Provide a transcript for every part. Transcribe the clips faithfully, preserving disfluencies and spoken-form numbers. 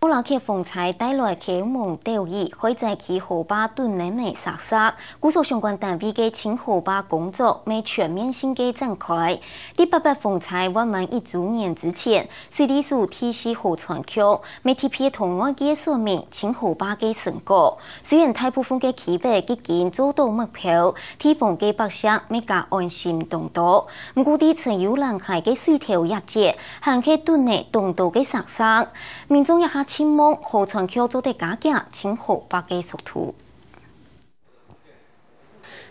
布拉克風颱帶來摎濛兜雨，害災區河壩頓等仔石石，故所相關單位个清河壩工作乜全面性个展開。在八八風颱還吂一週年之前，水利署第四河川局乜特別同外界說明清河壩个成果。雖然大部分个區域已經做到目標，地方个百姓乜加安心當多。毋過在陳有蘭溪个水頭這節，還係頓仔當多个石石。 民眾這下盡望河川局做得加緊清河壩个速度。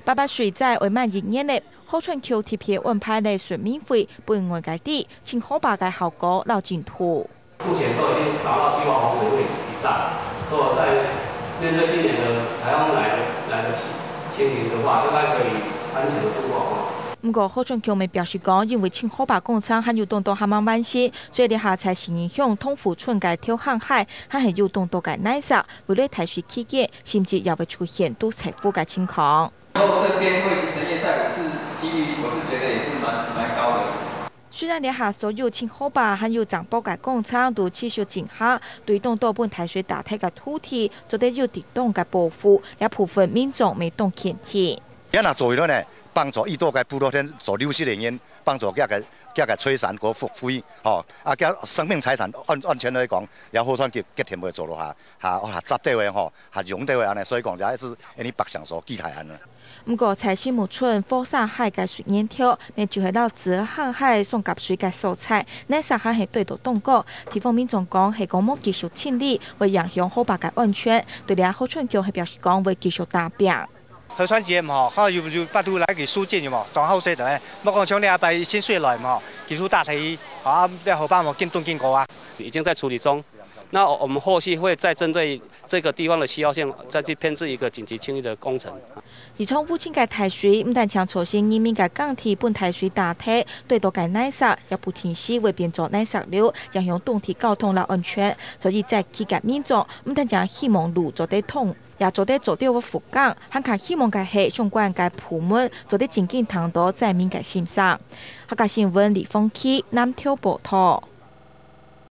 八八水災愛滿一年了，河川局特別安排了說明會分外界知清河壩个效果摎進度。目前都已經達到計劃洪水位以上，所以在面對今年的颱風來的來的情形的話，應該可以安全的度過哈。毋過河川局乜表示講，因為清河壩工程還有當多還吂完成， 所以這下在新營鄉東湖村个頭項溪還係有當多个泥石，未來大水期間，甚至也會出現堵塞湖个情況。以後這邊會形成堰塞，我是機率，我是覺得也是蠻蠻高的。雖然這下所有清河壩還有整駁个工程都持續進行，對當多分大水打忒个土地做得有適當个保護，這部分民眾乜當肯定。這若做起來呢，幫助已多个部落圈所流失个人，幫助佢个佢个財產个復歸，吼，啊，佢生命財產安安全來講，也好算佢決定會做落下，下下接到个吼，下用到个安尼，所以講也係因為百姓所期待安尼。毋過，在新屋村火沙溪个水源頭，乜就係摎子河溪相夾水个所在，泥石還係堆到當高。地方民眾講，係講無繼續清理，會影響河壩个安全。對這河川局係表示講會繼續打拚。 河川節嘛，吼，看有有法度來去疏浚有無？裝好勢等咧，莫講像你阿伯一千歲來嘛，技術大體，啊，這河壩嘛，緊動緊過啊。已經在處理中。那我們後續會再針對這個地方的需要性，再去編製一個緊急清理的工程。而從烏青个大水，毋單淨造成人民个耕地分大水打忒，堆到个泥石也不定時會變做泥石流，影響當地交通摎安全。所以災區个民眾毋單淨希望路做得通， 也做得做到復耕，還較希望个係相關个部門做得真緊聽到災民个心聲。客家新聞李鳳琪南投報導。